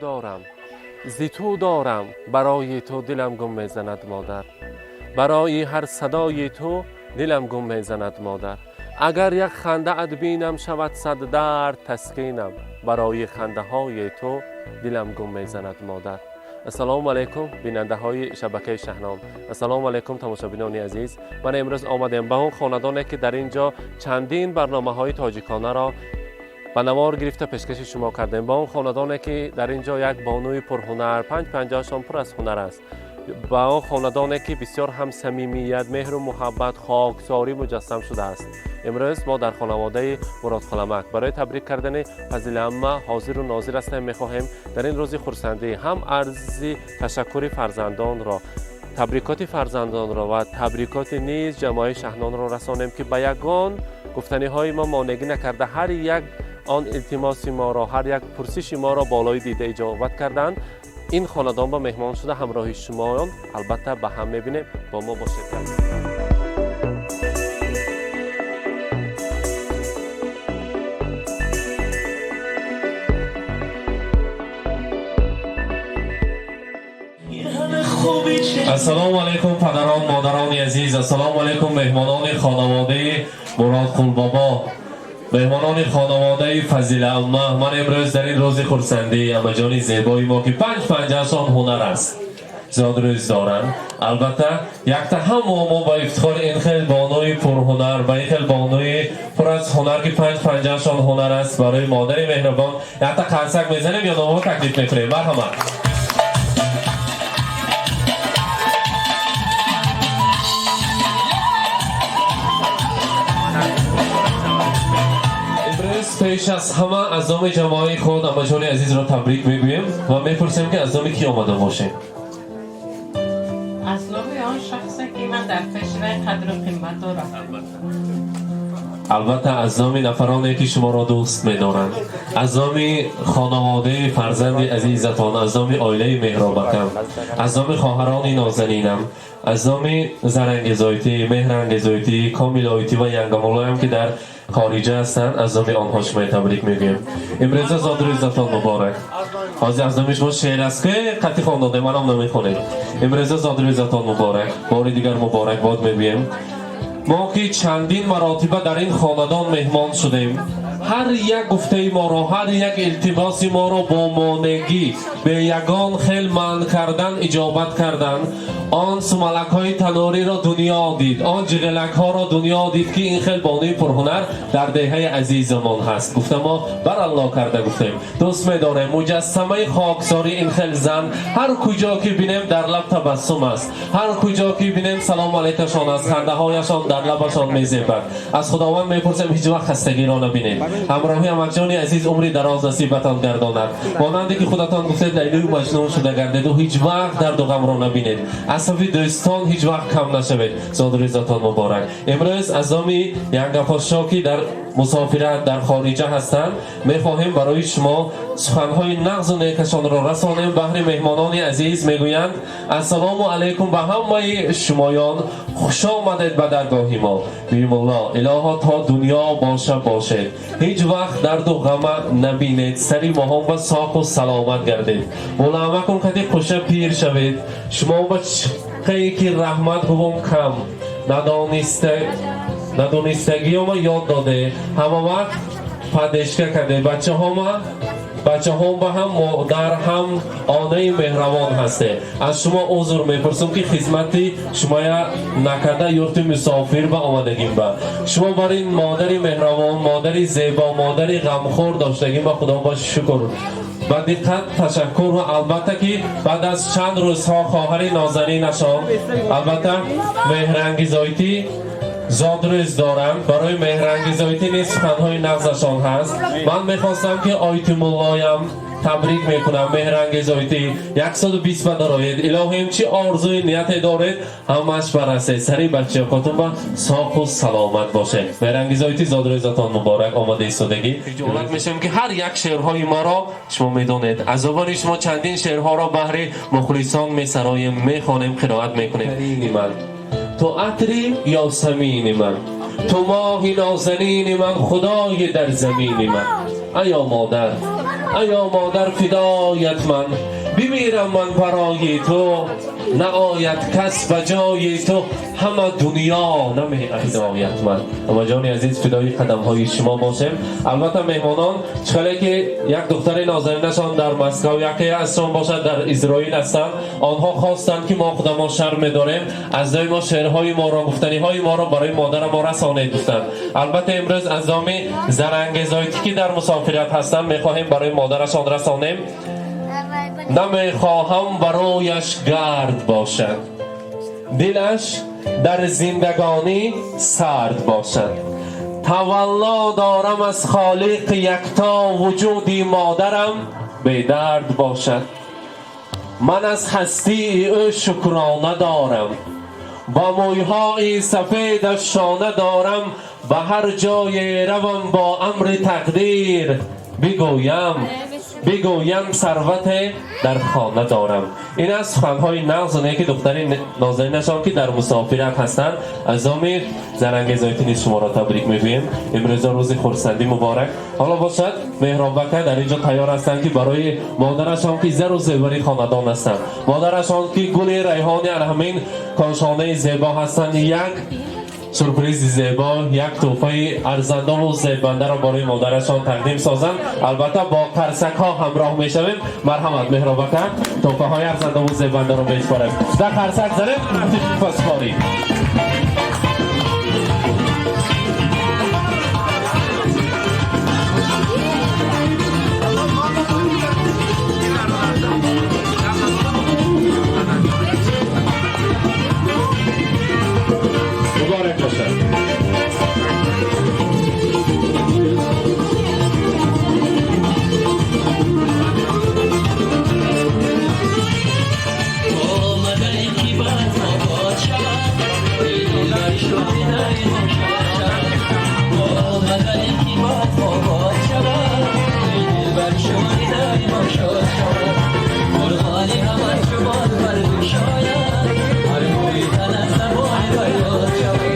Дорам, зи ту дорам, барои ту дилам гум мезанад, модар. Барои ҳар садои ту дилам гум мезанад, модар. Агар як хандаат бинам, шавад сад дард таскинам. Барои хандаҳои ту дилам гум мезанад, модар. Ассалому алайкум, бинандаҳои шабакаи Шаҳнон. Ассалому алайкум, тамошобинони азиз. Ман имрӯз омадем ба он хонадоне, ки дар ин ҷо чандин барномаҳои тоҷиконаро ба навор гирифта пешкаши шумо кардем, ба он хонадоне, ки дар ин ҷо як бонуи пурҳунар, панҷ панҷаашон пур аз ҳунар аст, ба он хонадоне, ки бисёр ҳам самимият, меҳру муҳаббат, хоксорӣ муҷассам шудааст. Имрӯз мо дар хонаводаи Муродхоламак барои табрик кардани Фазилаамма ҳозиру нозир ҳастем. Мехоҳем дар ин рӯзи хурсандӣ ҳам арзи ташаккури фарзандонро, табрикоти фарзандонро ва табрикоти низ ҷамоаи Шаҳнонро расонем, ки ба ягон гуфтаниҳои мо монеъгӣ накарда, ҳар як он илтимоси моро, ҳар як пурсиши моро болои дида иҷобат карданд. Ин хонадон ба меҳмон шуда, ҳамроҳи шумоён албатта ба ҳам мебинем. Бо мо бошед. Ассалому алайкум, падарон, модарони азиз. Ассалому алайкум, меҳмонони хонаводаи Мурод Қулбобо, меҳмонони хонаводаи Фазилаамма. Ман имрӯз дар ин рӯзи хурсандӣ амаҷони зебои мо, ки панҷ панҷаашон ҳунар аст, зодрӯз доранд. Албатта, якта ҳамо мо ба ифтихори ин хел бонуи пурҳунар, ба ин хел бонуи пур аз ҳунар, ки панҷ панҷаашон ҳунар аст, барои модари меҳрубон якта қарсак мезанем ё номаҳо таклиф мекунем. Марҳамат. Имрӯз пеш аз ҳама аз номи ҷамоаи худ амаҷони азизро табрик мегӯем ва мепурсем, ки аз номи кӣ омада бошем? Аз номи он шахсе, ки ман дар пеши вай қадру қимат дорам. Албатта, аз номи нафароне, ки шуморо дӯст медоранд, аз номи хонаводаи фарзанди азизатон, аз номи оилаи меҳробакам, аз номи хоҳарони нозанинам, аз номи Зарангезойтӣ, Меҳрангезойтӣ, Комилойтӣ ва Янгамолоям, ки дар хориҷа ҳастанд, аз номи онҳо шумои табрик мегӯем. Имрӯза зодрӯзатон муборак. Ҳозир аз номи шумо шеър аст, ки қатъи хон доде, манам намехонем. Имрӯза зодрӯзатон муборак, бори дигар муборакбод мегӯем. Мо ки чандин маротиба дар ин хонадон меҳмон шудем, ҳар як гуфтаи моро, ҳар як илтимоси моро бо монегӣ, бе ягон хел манъ кардан иҷобат карданд. Он сумалакҳои танориро дунё дид, он ҷиғилакҳоро дунё дид, ки ин хел бонуи пурҳунар дар деҳаи азизамон ҳаст. Гуфта, мо баралло карда гуфтем, дӯст медорем муҷассамаи хоксорӣ. Ин хел зан ҳар куҷо ки бинем, дар лаб табассум аст, ҳар куҷо ки бинем, салому алайкашон аст, хандаҳояшон дар лабашон мезебад. Аз Худованд мепурсем, ҳеҷ вақт хастагиро набинед. Ҳамроҳи амакҷони азиз умри дароз насибатон гардонад. Монанде ки худатон гуфтед, Лайлию Маҷнун шуда гардеду ҳеҷ вақт дарду ғамро набинед, аз сафи дӯстон ҳеҷ вақт кам нашавед. Зодрӯзатон муборак. Имрӯз аз номи Янгапошшо, ки дар мусофират дар хориҷа ҳастанд, мехоҳем барои шумо суханҳои нағзу некашонро расонем. Баҳри меҳмонони азиз мегӯянд: ассалому алайкум ба ҳамаи шумоён, хуш омадед ба даргоҳи мо. Бимулло, илоҳо, то дунё боша бошед, ҳеҷ вақт дарду ғама набинед, сари моҳон ба соқу саломат гардед, мулоамакун кади қуша пир шавед. Шумо ба чиқае ки раҳмат гувом кам, надониста надонистагиёма ёд доде, ҳама вақт поддержка карде. Бачаҳома, бачаҳом ба ҳам модар, ҳам онаи меҳрабон ҳасте. Аз шумо узр мепурсам, ки хизмати шумоя накарда юрти мусофир ба омадагим. Ба шумо бар ин модари меҳрабон, модари зебо, модари ғамхӯр доштагим, ба Худо ба шукр, ба диққат ташаккур. Ва албатта, ки баъд аз чанд рӯзҳо хоҳари нозанинашон, албатта, Меҳрангизойтӣ зодрӯз доранд. Барои Меҳрангизойтӣ низ суханҳои нағзашон ҳаст. Ман мехостам, ки Ойтимуллоям табрик мекунам. Меҳрангезойтӣ, 120 ба дароед. Илоҳим, чӣ орзуи нияте доред, ҳамаш барасед. Сари бачаҳотон ба соқу саломат бошед. Меҳрангезойтӣ, зодрӯзатон муборак. Омада истодагӣ ҳиҷолат мешавем, ки ҳар як шеърҳои маро шумо медонед. Аз забони шумо чандин шеърҳоро баҳри мухлисон месароем, мехонем, қироат мекунем. Ман ту атри ёсамини ман, ту моҳи нозанини ман, худои дар замини ман. Аё модар. Ая модар, фидоят ман, бимирам ман барои ту, наояд кас ба ҷои ту, ҳама дунё намефидоят ман. Амаҷони азиз, фидои қадамҳои шумо бошем. Албатта, меҳмонон, чӣ ки як духтари нозанинашон дар Москва, яке азшон бошад дар Изроил ҳастанд. Онҳо хостанд, ки мо худамо шарм медорем, аз ҷои мо шеърҳои моро, гуфтаниҳои моро барои модари мо расонед, гуфтанд. Албатта, имрӯз аз номи Зарангезойтӣ, ки дар мусофират ҳастанд, мехоҳем барои модарашон расонем. Намехоҳам барояш гард бошад, дилаш дар зиндагонӣ сард бошад. Тавалло дорам аз Холиқи якто, вуҷуди модарам бедард бошад. Ман аз ҳастии ӯ шукрона дорам, ба мӯйҳои сафедаш шона дорам. Ба ҳар ҷое равам, бо амри тақдир бигӯям, бигӯям, сарвате дар хона дорам. Ин аз суханҳои нағзу неки духтари нозанинашон, ки дар мусофират ҳастанд. Аз номи Зарангезойтӣ низ шуморо табрик мегӯем. Имрӯза рӯзи хурсандӣ муборак. Ҳоло бошад, Меҳробака дар ин ҷо тайёр ҳастанд, ки барои модарашон, ки зару зевари хонадон ҳастанд, модарашон, ки гули райҳони ҳамин кошонаи зебо ҳастанд, як сюрпризи зебо, як тӯҳфаи арзандаву зебандаро барои модарашон тақдим созанд. Албатта, бо қарсакҳо ҳамроҳ мешавем. Марҳамат, Меҳробака, тӯҳфаҳои арзандаву зебандаро меспорем. Да қарсак занем, супорӣ. Муборак бошад. Омадай, ки бад обод шавад, дилбар шоҳидаи мо шод шавад. Омадай, ки бад обод шавад, дилбар шоҳидаи мо шод шавад. Мурғони ҳама чубол бардушояд, ҳар мӯи танат забони фарёд шавад.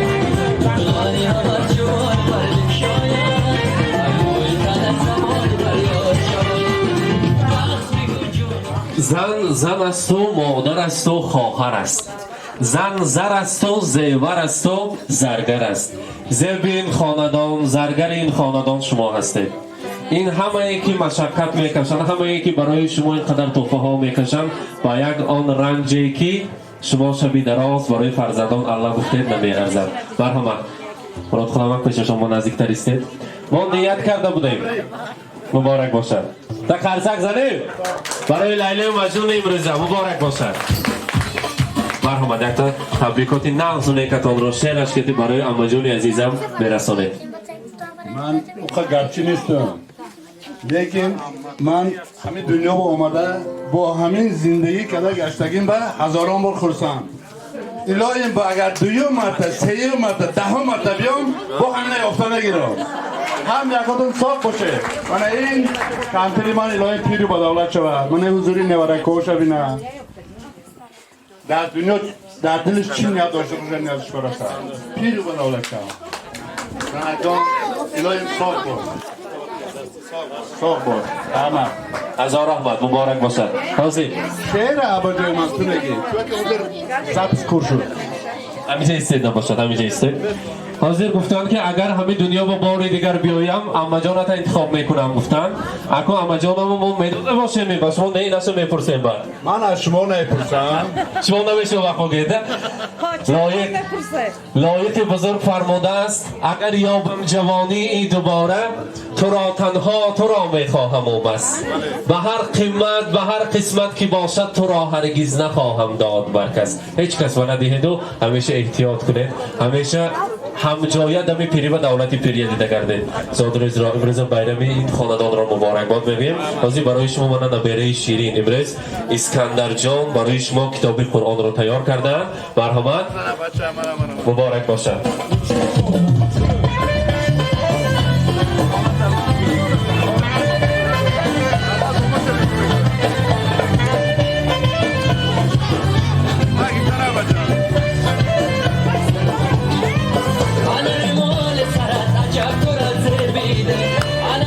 Мурғони ҳама чубол бардушояд, ҳар мӯи танат забони фарёд шавад. Рақс бикун, ҷон. Зан зан асту, модар асту, хоҳар аст. Зан зар асту, зевар асту, заргар аст. Зеби ин хонадон, заргари ин хонадон шумо ҳастед. Ин ҳамае ки машаққат мекашанд, ҳамае ки барои шумо ин қадар тӯҳфаҳо мекашанд, ба як он ранҷе ки шумо шаби дароз барои фарзандон алла гуфтед, намеарзад. Марҳамат, Мурод Хуламак, пеша шумо наздиктар истед. Мо ният карда будем. Муборак бошад. Да қарсак занем барои Лайлию Маҷнуни имрӯза. Муборак бошад. Марҳамат, якта табрикоти нағзу некатонро шеъраш ки барои амаҷони азизам мерасонед. Ман уқа гапчӣ нестам, лекин ман ҳамин дунё ба омада, бо ҳамин зиндагӣ карда гаштагим ба ҳазорон бор хурсанд. Илоҳим, ба агар дуюм марта, сеюм марта, даҳум марта биём, бо ҳамина ёфта нагирам. Ҳам якотон соқ боше. Мана ин кампири ман, илоҳим, пиру ба давлат шавад. Мана ҳузури неваракоша бина. Дар дунё дар дилиш чӣ ният дошта боша, нияташ барасад. Пиру ба давлат шавад. Занаҷон, илоҳим, соқ бош, соқ бош, раҳмат. Ҳазор раҳмат, муборак бошад. Ҳозир Шеъра, абаҷои ман, ту мегӣ, чунки ҳозир запись кур шуд. Ҳамиҷа истед, набошад, ҳамиҷа истед. Ҳозир гуфтанд, ки агар ҳамин дунё ба бори дигар биёям, аммаҷоната интихоб мекунам, гуфтанд. Ако аммаҷонамо мо медода бошем, ба шумо не, инашо мепурсем баъд. Ман аз шумо намепурсам. Шумо намешава вақт геда. Лоиқ, Лоиқи бузург фармудааст: агар ёбам ҷавонии дубора, туро, танҳо туро мехоҳаму бас. Ба ҳар қимат, ба ҳар қисмат ки бошад, туро ҳаргиз нахоҳам дод бар кас. Ҳеҷ кас ва надиҳеду ҳамеша эҳтиёт кунед, ҳамеша ҳамҷоя дами пирӣ ва давлати пирия дида гардед. Зодрӯзро, имрӯза байрами ин хонадонро муборакбод мегӯем. Ҳозир барои шумо мана набераи ширин, имрӯз Искандарҷон барои шумо китоби Қуръонро тайёр кардаанд. Марҳамат, муборак бошад. Ана ремол сарат аҷаб тура зебида, ана.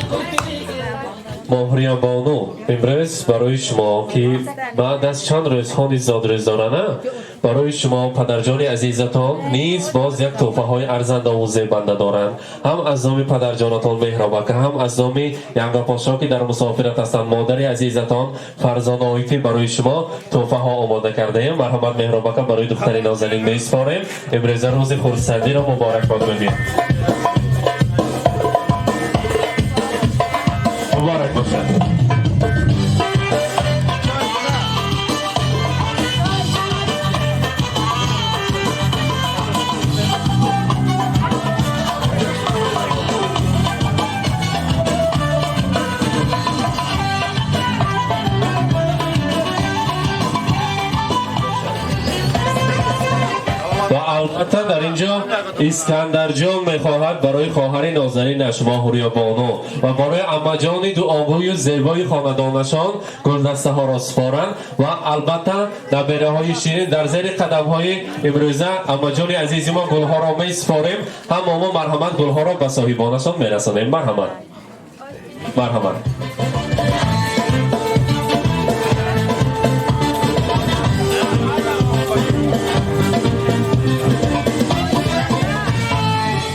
Моҳрия бону, имрӯз барои шумо, ки баъд аз чанд рӯзҳо низ зодрӯз дорана, барои шумо падарҷони азизатон низ боз як тӯҳфаҳои арзандаву зебанда доранд. Ҳам аз номи падарҷонатон Меҳробака, ҳам аз номи Янгапошо, ки дар мусофират ҳастанд, модари азизатон Фарзона Оифӣ барои шумо тӯҳфаҳо омода кардаем. Марҳамат, Меҳробака, барои духтари нозанин месупорем. Имрӯза рӯзи хурсандиро муборакбод мегӯем. Муборак бошад. Ва албатта, дар ин ҷо Искандарҷон мехоҳад барои хоҳари нозанинаш Моҳурия бону ва барои аммаҷони дуогӯю зебои хонадонашон гулдастаҳоро супоранд. Ва албатта, набераҳои ширин дар зери қадамҳои имрӯза аммаҷони азизи мо гулҳоро месупорем. Ҳама мо, марҳамат, гулҳоро ба соҳибонашон мерасонем. Марҳамат, марҳамат.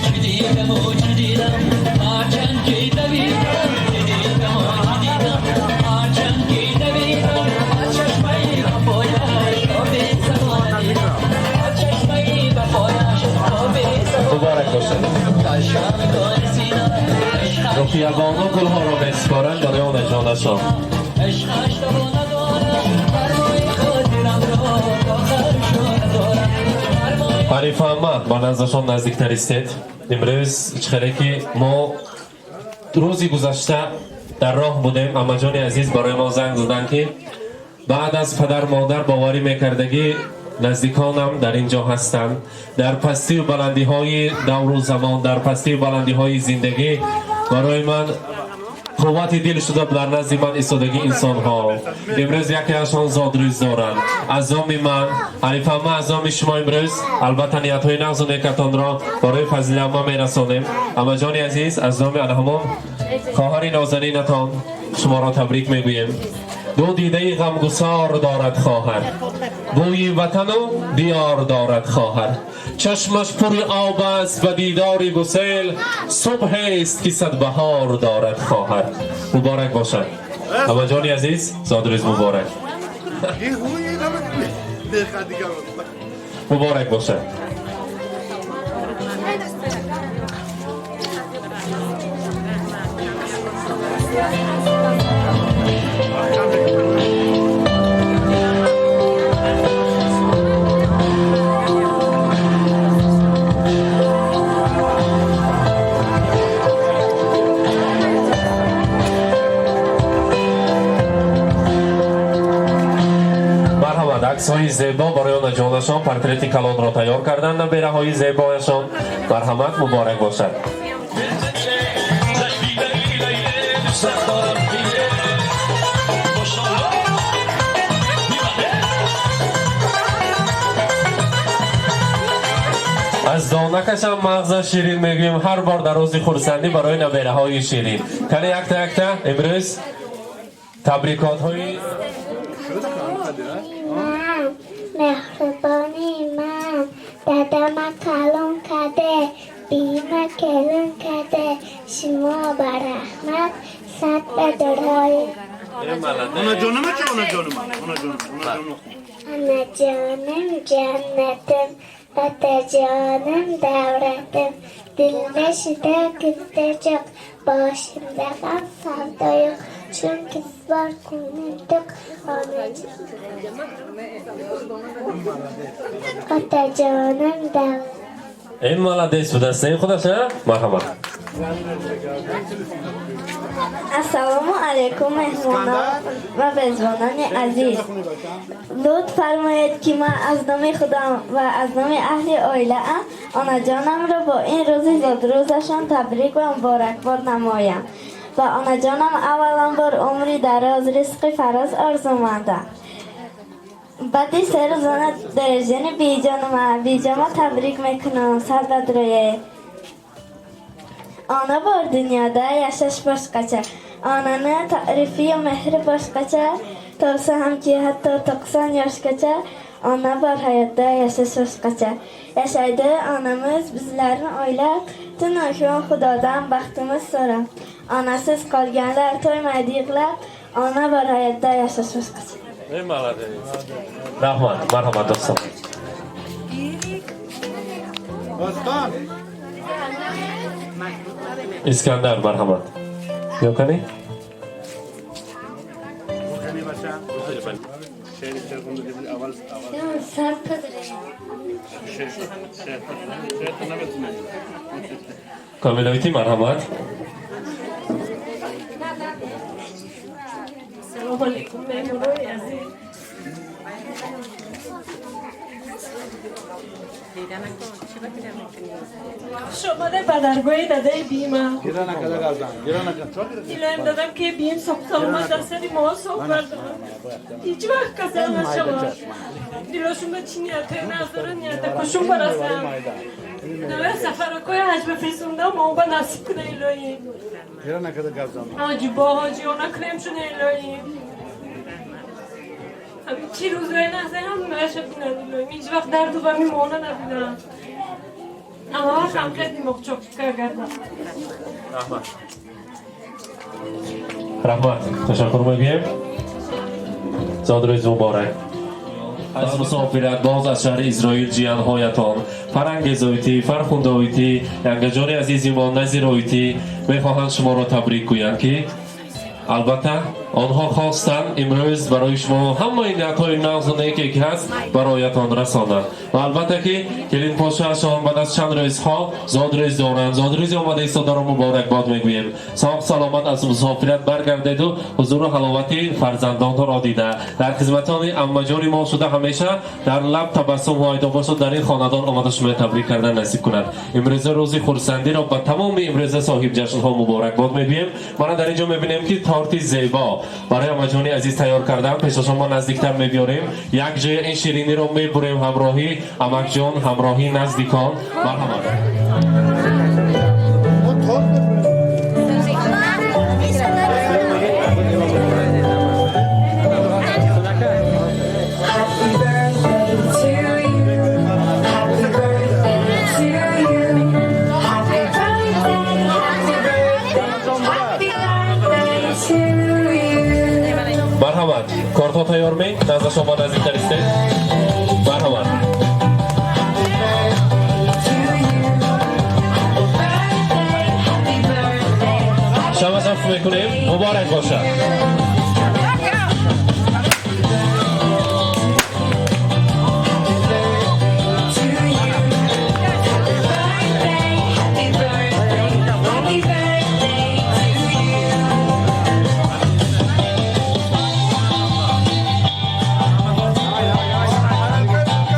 Чӣ дидаму чӣ дидам, ҳарчанд ки давидам. Чӣ дидаму чӣ дидам, ҳарчанд ки давидам, аз чашмаи вафояш оби сафо надидам, аз чашмаи вафояш оби сафо. Муборак бошад. Кашам кори сина. Руқия бону гулҳоро месупоранд барои онаҷонашон. Ишқаш даво надорад, фармои хотирамро то хар надорад, фармои. Ҳарифа амма, ба наздашон наздиктар истед. Имрӯз чӣ ки мо рӯзи гузашта дар роҳ будем, аммаҷони азиз барои мо занг заданд, ки баъд аз падар модар боварӣ мекардагӣ наздиконам дар ин ҷо ҳастанд. Дар пастию баландиҳои давру замон, дар пастию баландиҳои зиндагӣ барои ман қуввати дил шуда дар назди ман истодагӣ инсонҳо имрӯз якеашон зодрӯз доранд. Аз номи ман, Ҳарифа амма, аз номи шумо имрӯз албатта ниятҳои нағзу некатонро барои Фазила амма мерасонем. Аммаҷони азиз, аз номи ана ҳамон хоҳари нозанинатон шуморо табрик мегӯем. Ду дидаи ғамгусор дорад хоҳар, бӯи ватану диёр дорад хоҳар. Чашмаш пури об аст ба дидори гусел, субҳест, ки сад баҳор дорад хоҳар. Муборак бошад, аммаҷони азиз, зодрӯз муборак, муборак бошад. Марҳамат, аксҳои зебо барои онаҷонашон, портрети калонро тайёр карданд набераҳои зебояшон. Марҳамат, муборак бошад. Аз донакашам мағза ширин мегӯем ҳар бор дар рӯзи хурсандӣ барои набераҳои ширин. Кане, якта якта имрӯз табрикотҳои Ман меҳрубони ман, дадама калон карде, бима келин карде, шумо ба раҳмат, сад ба дорои. Онаҷонама чи, онаҷонама, онаҷонам, онаҷонам. Онаҷоним ҷаннатим, otajonim davlatim, dilda shida kuzda jo'q, boshimda g'am savdo yo'q, chunki siz bor, ko'nglim to'q. Otajonim davlat. Ин молодец будааст, ин худаш, а? Марҳамат. Ассалому алайкум, меҳмонон ва мезбонони азиз. Лутф фармоед, ки ман аз номи худам ва аз номи аҳли оилаам онаҷонамро бо ин рӯзи зодрӯзашон табрик ва муборакбод намоям. Ба онаҷонам авваланбор умри дароз, ризқи фароз орзумандам. Баъди 3 рӯзона дараҷани биҷонама, биҷома табрик мекунам, сад бадрое. Ona bor dunyoda yashash boshqacha. Onani ta'rifi mehri boshqacha. To'lsa hamki hatto 90 yoshgacha. Ona bor hayotda yashash boshqacha. Yashaydi onamiz bizlarni o'ylab, tunu kun Xudodan baxtimiz so'rab. Onasiz qolganlar to'ymaydi yig'lab, ona bor hayotda yashash boshqacha. Rahmat, marhamat do'stim. Doston. Iskandar, marhamat. Yo'qani? Komilov marhamat. Assalomu alaykum mehmonlar aziz. خوش آمده به درگاه داده بیمه. ایلایم دادم که بیم صبح سلامت در سری ما صبح بردم. هیچ وقت کسل نشود. دلاشون به چی نیته نظر نیته کشون برسم. دوه سفرکای حج بفرستوندم ما به نصیب کنه ایلایی. حاجی با حاجی ها نکنیم شونه ایلایی. همین چی روزای نحظه هم نشه بینن ایلایی. هیچ وقت درد و غمی مانه نبینن. اما وقت هم خیلی مخچوک کردم. Rahmat. Rahmat. Tashakkur мегӯем. Зодрӯз муборак. Аз мусофират боз аз шаҳри Изроил ҷиянҳоятон Фарангезоитӣ, Фархундоитӣ, Янгаҷони азизи мо Назироитӣ мехоҳанд шуморо табрик гӯянд ки албатта онҳо хостанд имрӯз барои шумо ҳамаи ниятҳои нағзу неке ки ҳаст бароятон расонанд ва албатта ки келинпошаашон баъд аз чанд рӯзҳо зодрӯз доранд. Зодрӯзи омада истодаро муборакбод мегӯем. Соғ саломат аз мусофират баргардеду ҳузуру ҳаловати фарзандонро дида дар хизматони аммаҷони мо шуда ҳамеша дар лаб табассум ҳоидо бошад, дар ин хонадон омада шуморо табрик кардан насиб кунад. Имрӯза рӯзи хурсандиро ба тамоми имрӯза соҳиб ҷашнҳо муборакбод мегӯем. Мана дар ин ҷо мебинем ки торти зебо барои амаҷони азиз тайёр кардан. Пешашон мо наздиктар мебиёрем, як ҷоя ин шириниро мебурем ҳамроҳи амакҷон, ҳамроҳи наздикон. Марҳамат. Happy birthday to you. Happy birthday to you. Happy birthday, happy birthday, happy birthday to you. Марҳамат, кортҳо тайёр ме? Назда шумо наздиктар истед. Марҳамат. To you. Happy birthday, happy birthday. Шама зафт мекунем. Муборак бошад. To you. Happy birthday, happy birthday, happy birthday to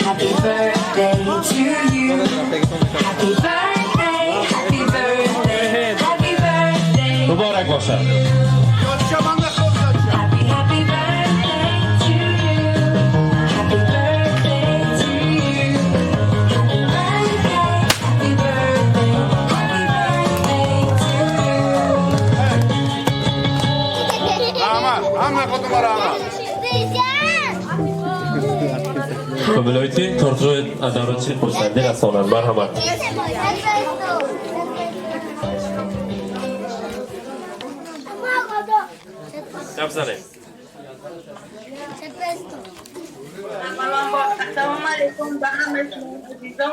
you. Happy birthday to you. Happy birthday to you. Happy birthday, happy birthday, happy birthday. Муборак бошад. Happy, happy birthday to you. Happy birthday to you. Happy birthday, happy birthday, happy birthday to you. Rahmat. Hamma xotinga rahmat. Комилоити тортро аз даврати хурсандӣ расонанд. Марҳамат. Гап занем. Ассалому алайкум ба ҳамаи шумо азизон.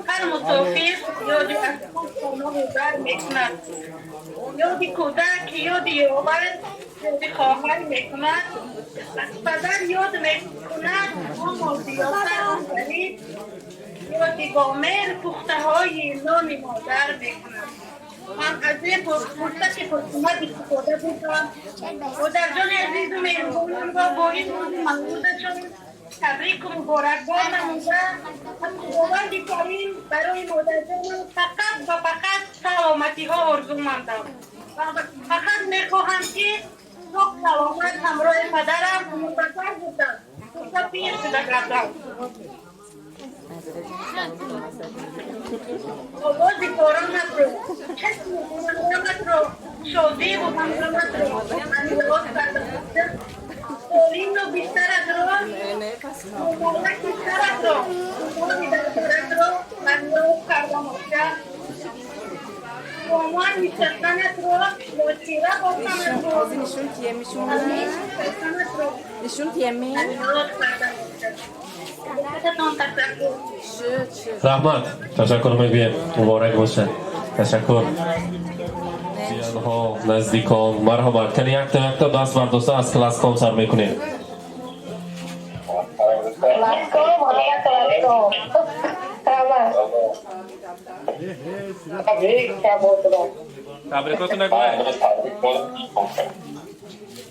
Ҳар мусофир ёди аз худ хонаҳу дар мекунад. Ёди кӯдак, ёди ёвар, ёди хоҳар мекунад. Аз падар ёд мекунад, аммо зиёдтар он ғариб ёди бо меҳр пухтаҳои нони модар мекунад. Ман аз ин фурсати пурқимат истифода бурдам. Модарҷони азизу меҳрубонамро бо ин рӯзи мавлудашон табрику муборакбод намуда, аз Худованди Карим барои модарҷонам фақат ва фақат саломатиҳо орзумандам. Фақат мехоҳам, ки соғ саломат ҳамроҳи падарам мутасар будам, пуста пир шуда гардам. Овози боронатро, чашму гулангаматро, шодиву ҳангоматро ман ёд кардам. Қолину бистаратро, мубораки саратро, гулони дар ман ёд кардам, оча. Бо ман нишастанатро, бо бофтанатро, нишастанатро ман ёд кардам, оча. Раҳмат, ташаккур мегӯем, муборак бошад, ташаккур. Ҷиянҳо, наздикон, марҳамат, кани якта якта даст бардошта аз класском сар мекунем. Класском, ҳама класском. Ҳама. Табрикоту нагӯед.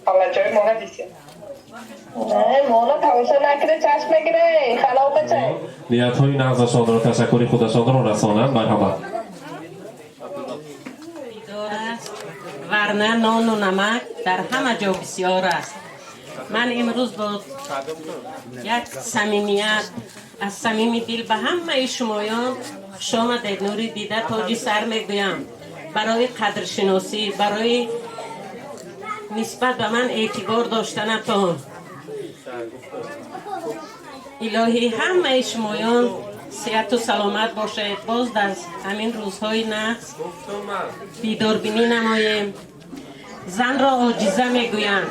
Ҳалаҷои мо надисем. Не, моно тамошо накунӣ, чашм мегирӣ, халол бача. Ниятҳои нағзашонро, ташаккури худашонро расонанд, марҳамат. Аст, варна нону намак дар ҳама ҷо бисёр аст. Ман имрӯз бо як самимият аз самими дил ба ҳамаи шумоён хушомадед, нури дида, тоҷи сар мегӯям, барои қадршиносӣ, барои нисбат ба ман эътибор доштанатон. Илоҳӣ, ҳамаи шумоён сиҳату саломат бошед. Боз дар ҳамин рӯзҳои нағз дидорбинӣ намоем. Занро оҷиза мегӯянд,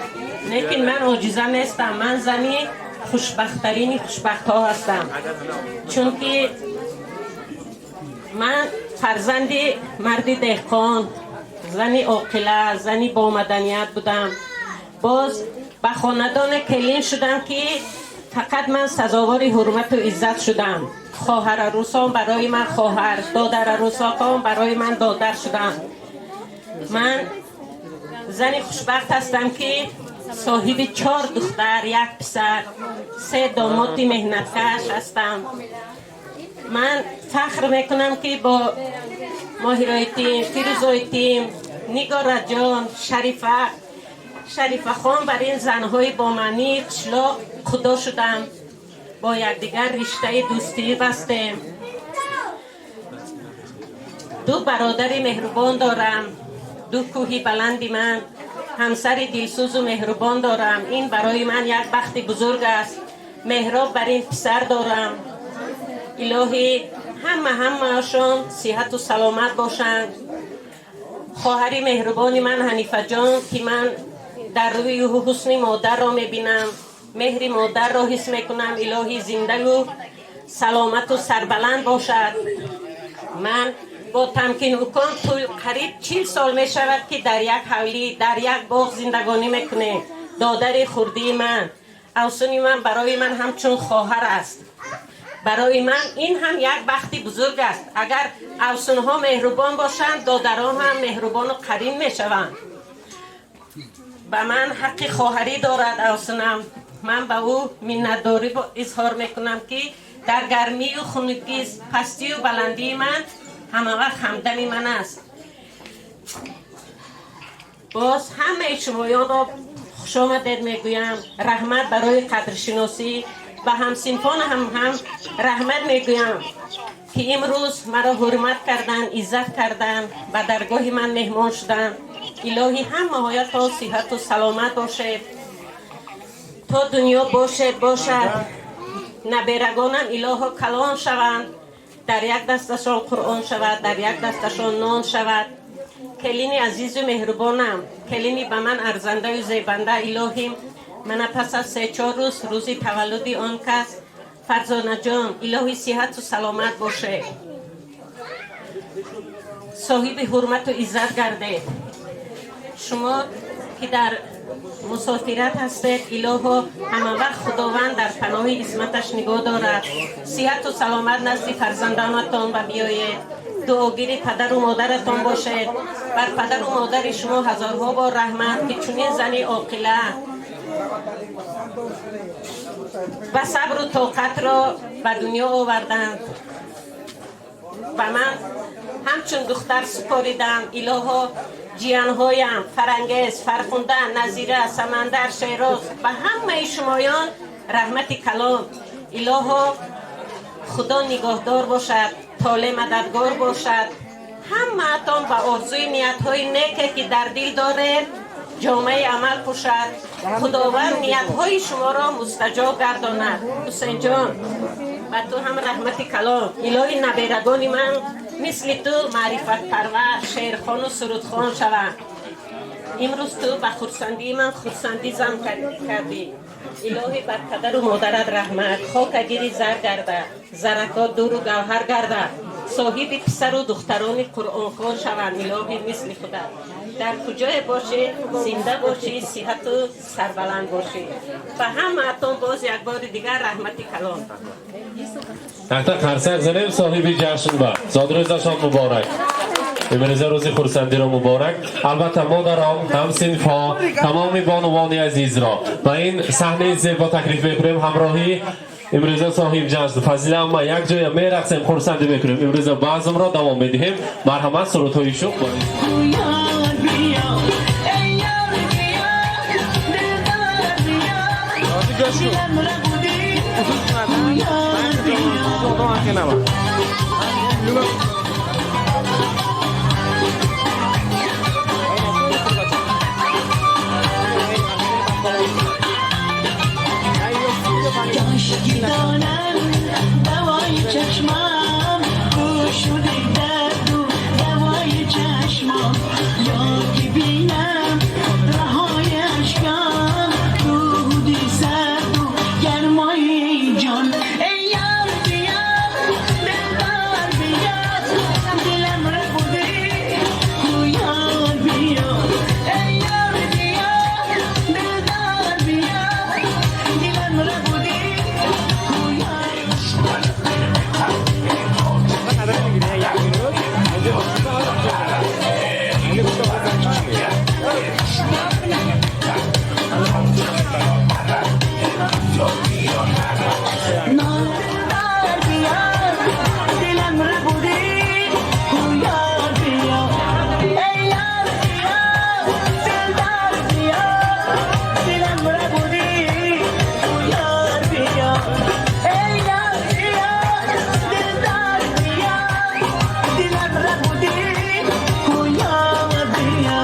лекин ман оҷиза нестам. Ман зани хушбахттарини хушбахтҳо ҳастам, чунки ман фарзанди марди деҳқон, зани оқила, зани бомаданият будам. Боз ба хонадоне келин шудам, ки фақат ман сазовори ҳурмату иззат шудам. Хоҳарарӯсон барои ман хоҳар, додарарӯсокон барои ман додар шуданд. Ман зани хушбахт ҳастам, ки соҳиби чор духтар, як писар, се домоди меҳнаткаш ҳастам. Ман фахр мекунам, ки бо Моҳироитим, Фирӯзоитим, Нигораҷон, Шарифа, Шарифахон бар ин занҳои бомаънии қишлоқ худо шудам. Бо якдигар риштаи дӯстӣ бастем. Ду бародари меҳрубон дорам, ду кӯҳи баланди ман, ҳамсари дилсӯзу меҳрубон дорам. Ин барои ман як бахти бузург аст. Меҳроб бар ин писар дорам. Илоҳӣ, ҳама ҳамаашон сиҳату саломат бошанд. Хоҳари меҳрубони ман Ҳанифаҷон, ки ман дар рӯи ҳусни модарро мебинам, меҳри модарро ҳис мекунам, илоҳӣ, зиндаю саломату сарбаланд бошад. Ман бо Тамкинукон тӯл қариб 40 сол мешавад, ки дар як ҳавлӣ, дар як боғ зиндагонӣ мекунем. Додари хурдии ман, Авсуни ман, барои ман ҳамчун хоҳар аст. Барои ман ин ҳам як бахти бузург аст. Агар авсунҳо меҳрубон бошанд, додарон ҳам меҳрубону қарин мешаванд. Ба ман ҳаққи хоҳарӣ дорад авсунам. Ман ба ӯ миннатдорӣ изҳор мекунам, ки дар гармию хунукӣ, пастию баландии ман ҳамавақт ҳамдами ман аст. Боз ҳамаи шумоёнро хушомадед мегӯям. Раҳмат барои қадршиносӣ. Ба ҳамсинфон ҳам раҳмат мегӯям, ки имрӯз маро ҳурмат карданд, иззат карданд, ба даргоҳи ман меҳмон шуданд. Илоҳӣ, ҳамаҳоятон сиҳату саломат бошед, то дунё бошед бошад. Наберагонам, илоҳо, калон шаванд, дар як дасташон Қуръон шавад, дар як дасташон нон шавад. Келини азизу меҳрубонам, келини ба ман арзандаю зебанда, илоҳӣ, мана пас аз се-чор рӯз рӯзи таваллуди он кас, Фарзонаҷон, илоҳӣ, сиҳату саломат бошед, соҳиби ҳурмату иззат гардед. Шумо ки дар мусофират ҳастед, илоҳо, ҳамавақт Худованд дар паноҳи исматаш нигоҳ дорад. Сиҳату саломат назди фарзандонатон ба биёед. Дуогири падару модаратон бошед. Бар падару модари шумо ҳазорҳо бор раҳмат, ки чунин зани оқила ва сабру тоқатро ба дунё оварданд, ба ман ҳамчун духтар супориданд. Илоҳо, Ҷиянҳоям Фарангез, Фархунда, Назира, Самандар, Шероз, ба ҳамаи шумоён раҳмати калон. Илоҳо, Худо нигоҳдор бошад, толе мададгор бошад. Ҳамаатон ба орзуи ниятҳои неке, ки дар дил доред, ҷомаи амал пӯшад. Худованд ниятҳои шуморо мустаҷоб гардонад. Ҳусейнҷон, ба ту ҳам раҳмати калон. Илоҳи, наберагони ман мисли ту маърифатпарвар, шеърхону сурудхон шаванд. Имрӯз ту ба хурсандии ман хурсандӣ зам кардӣ. Илоҳӣ, бар падару модарат раҳмат, хока гири зар гарда, зарако дуру гавҳар гарда, соҳиби писару духтарони қуръонхон шаванд, илоҳӣ, мисли худат. Дар куҷое бошӣ, зинда бошӣ, сиҳату сарбаланд бошӣ. Ба ҳамаатон боз як бори дигар раҳмати калон. Якта қарсак занем соҳиби ҷашн ба. Зодрӯзашон муборак. Имрӯза рӯзи хурсандиро муборак. Албатта, модарон, ҳамсинфҳо, тамоми бонувони азизро ба ин саҳнаи зебо таклиф мекунем. Ҳамроҳӣ имрӯза соҳиб ҷашн Фазила амма як ҷоя мерақсем, хурсандӣ мекунем. Имрӯза базмро давом медиҳем. Марҳамат, сурудҳои шух. یار بیا ای یار بیا، دلدار بیا، دلم ربودی، یار بیا. کاش دانم دوای چشمم گشوده درد و دوای چشمم، یا که بینم رهای اشکم رود سرد و گرمای جان. ای یار بیا، دلبر بیا، دلم ربوده، یار بیا. ای یار بیا، دلدار بیا، دلم ربوده، یار. دلدار بیا، دلم ربوده، یار بیا. ای یار بیا، دلدار بیا، دلم ربوده، یار بیا. ای یار بیا، دلدار بیا، دلم ربوده، یار بیا.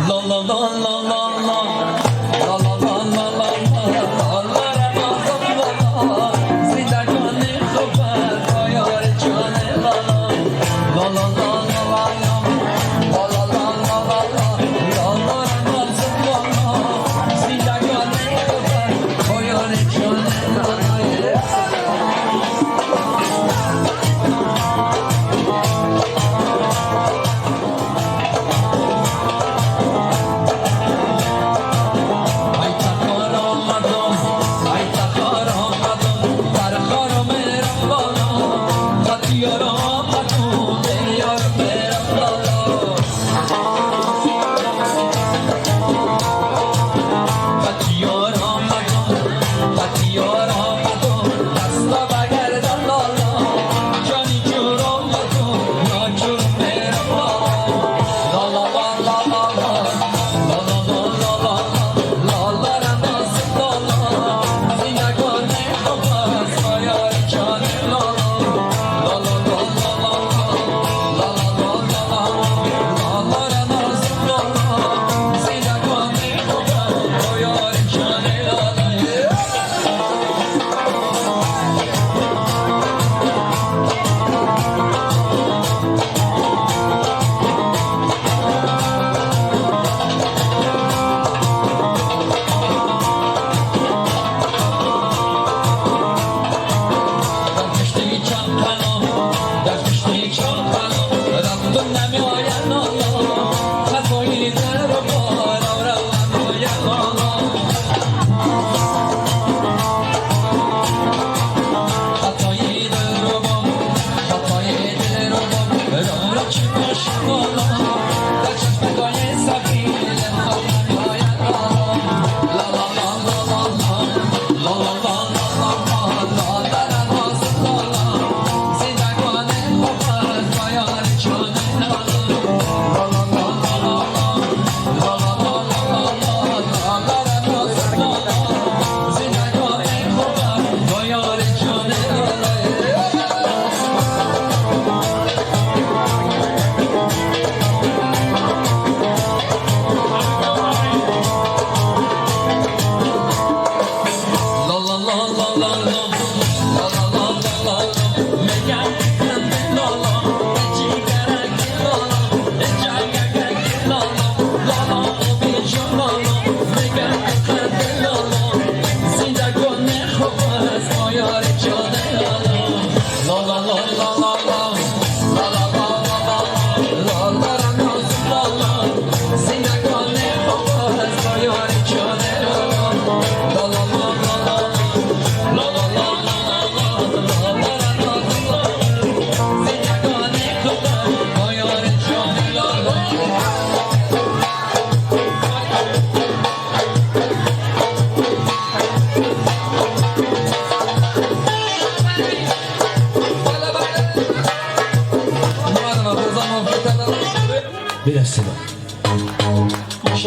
La la la la la la la la la la la la la la زندگانی خوب با یار جان لا لا لا لا لا لا لا لا لا لا لا لا لا لا لا لا زندگانی خوب با یار جان لا لا.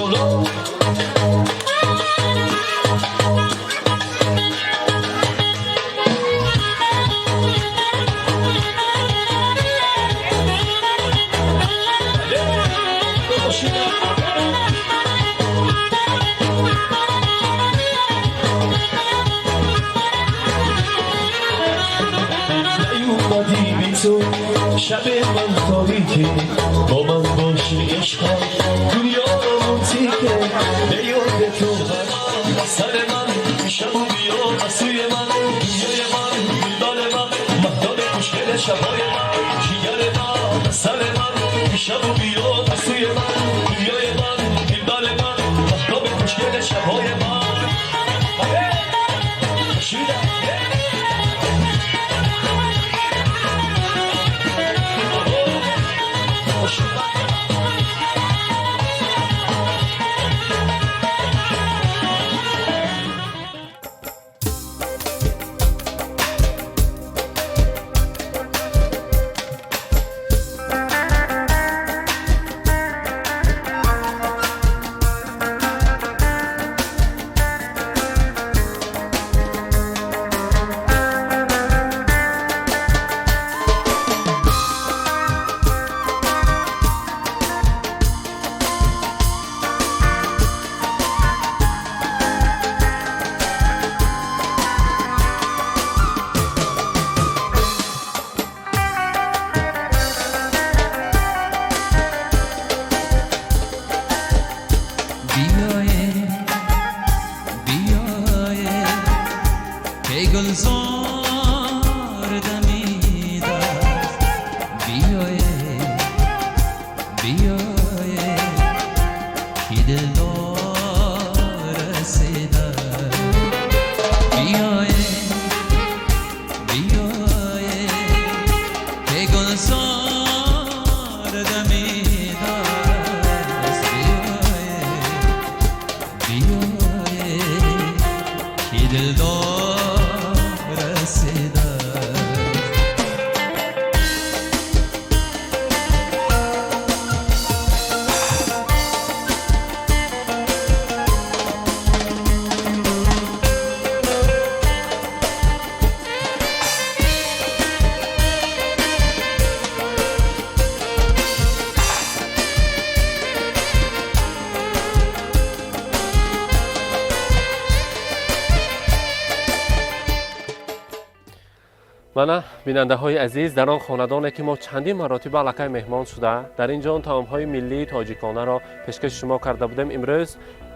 Боло. نیومدی بی تو شب من تاریکه، با من باشی عشقم دنیا تیکه. به یاد تو سر من شب و بیا سوی من، دنیای من دلبر من مهتاب خوشگل شبای من، جیگر من سر من شب و بیا سوی من، دنیای من دلبر من مهتاب خوشگل شبای من. Мана бинандаҳои азиз, дар он хонадоне ки мо чандин маротиба аллакай меҳмон шуда, дар ин ҷо он таомҳои миллии тоҷиконаро пешкаши шумо карда будем. Имрӯз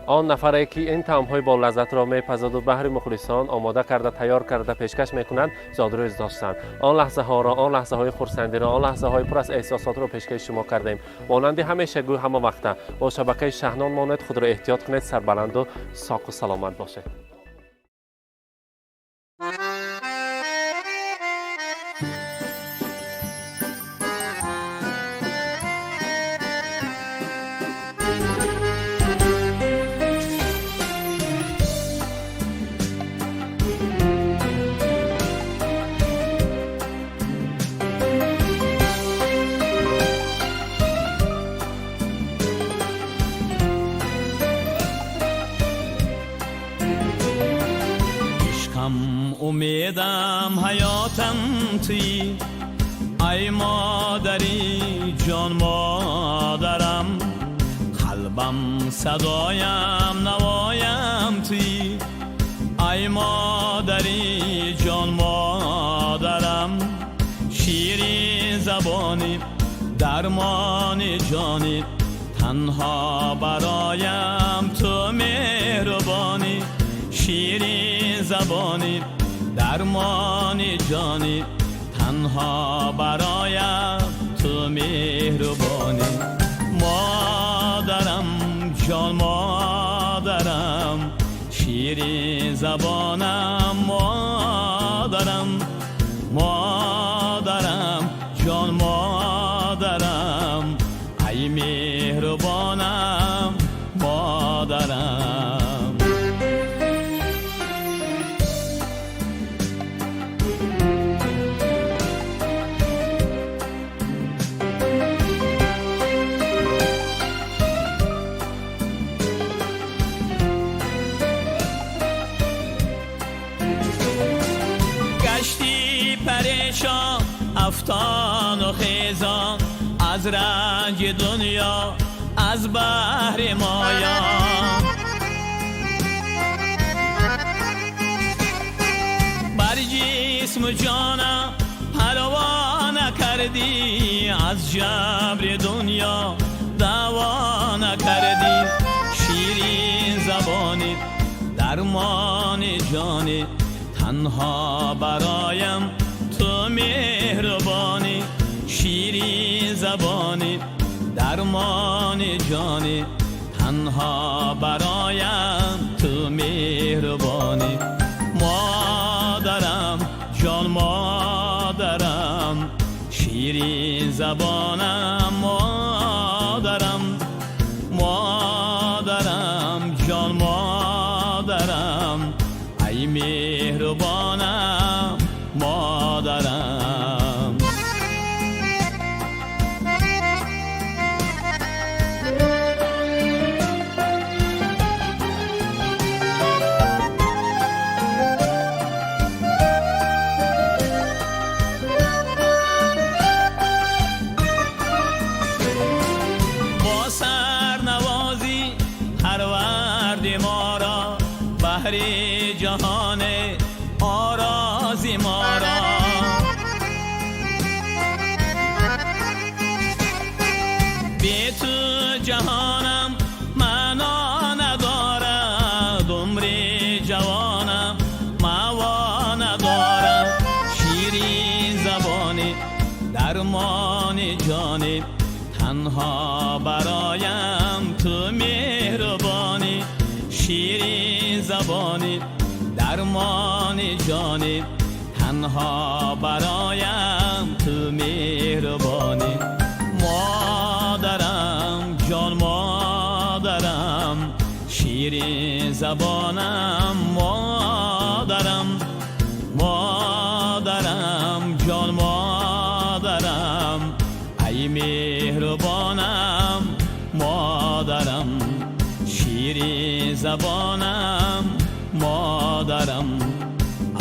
он нафаре ки ин таомҳои болаззатро мепазаду баҳри мухлисон омода карда, тайёр карда пешкаш мекунанд, зодрӯз доштанд. Он лаҳзаҳоро, он лаҳзаҳои хурсандиро, он лаҳзаҳои пур аз эҳсосотро пешкаши шумо кардем. Монанди ҳамешагӯ ҳама вақта бо шабакаи Шаҳнон монед, худро эҳтиёт кунед, сарбаланду соқу саломат бошед. Умедам ҳаётам туӣ, ай модари ҷон модарам, қалбам садоям навоям туӣ, ай модари ҷон модарам, ширин забонӣ дармони ҷонӣ, танҳо бароям ту меҳрубонӣ, ширин забонӣ дармони ҷонӣ, танҳо бароям ту меҳрубонӣ. Модарам ҷон модарам, ширин забонам модарам, модарам ҷон модарам, ай меҳрубонам модарам. افتان و خیزان از رنج دنیا از بحر مایا. بر جسم و جانم پروا نکردی، از جبر دنیا دوا نکردی. شیرین زبانی درمان جانی، تنها برایم تو مهربانی. شیرین زبانی درمان جانی، تنها برایم تو مهربانی. مادرم جان مادرم، شیرین زبانم مادرم. مادرم جان مادرم، ای مهربانم مادرم. با سرنوازی پروردی ما را، بهر جهان آرازی ما را. بی تو جهانم معنا ندارد، عمر جوانم موا ندارد. شیرین زبانی درمان جانی، تنها برایم تو مهربانی. شیرین زبانی درمان جانی، تنها برایم تو مهربانی. مادرم جان مادرم، شیرین زبانم مادرم. مادرم جان مادرم، ای مهربانم مادرم. شیرین زبانم مادرم،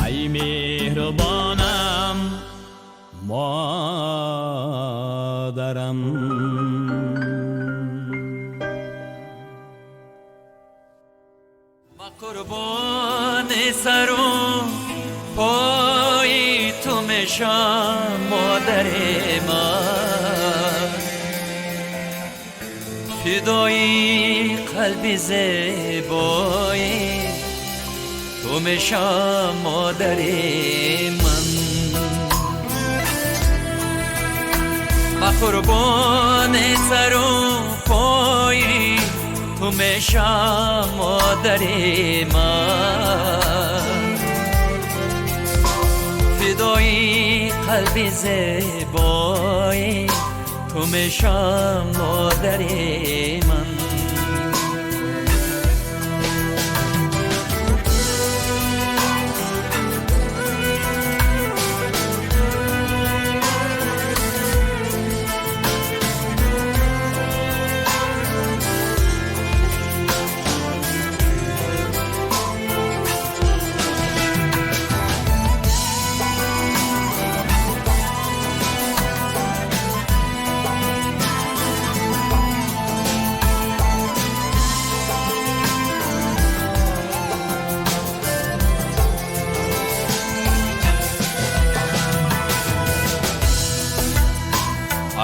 ای مهربانم مادرم. ما قربان سرو پای تو میشم مادر من، فدای قلب زیبایی تو میشم مادر من. ما قربان سر و پای تو میشم مادر من، فدای قلب زیبایی تو میشم مادر من.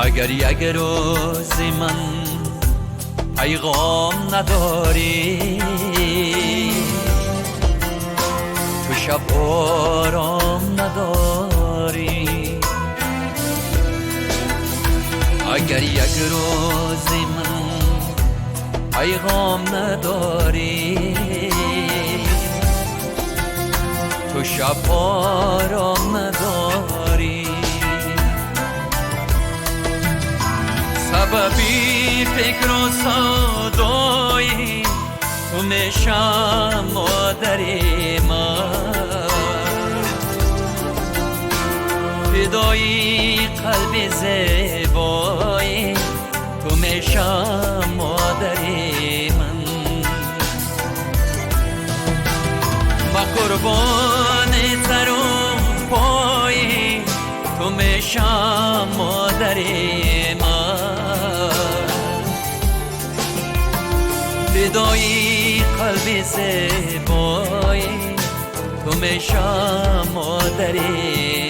اگر یک روز من پیغام نداری، تو شب آرام نداری. اگر یک روز من پیغام نداری، تو شب آرام نداری. سببی فکر و سودایی تو میشم مادر من، فدای قلب زیبایی تو میشم مادر من. ما قربان سر و پای تو میشم قلبی زیبایی تو میشم مادری.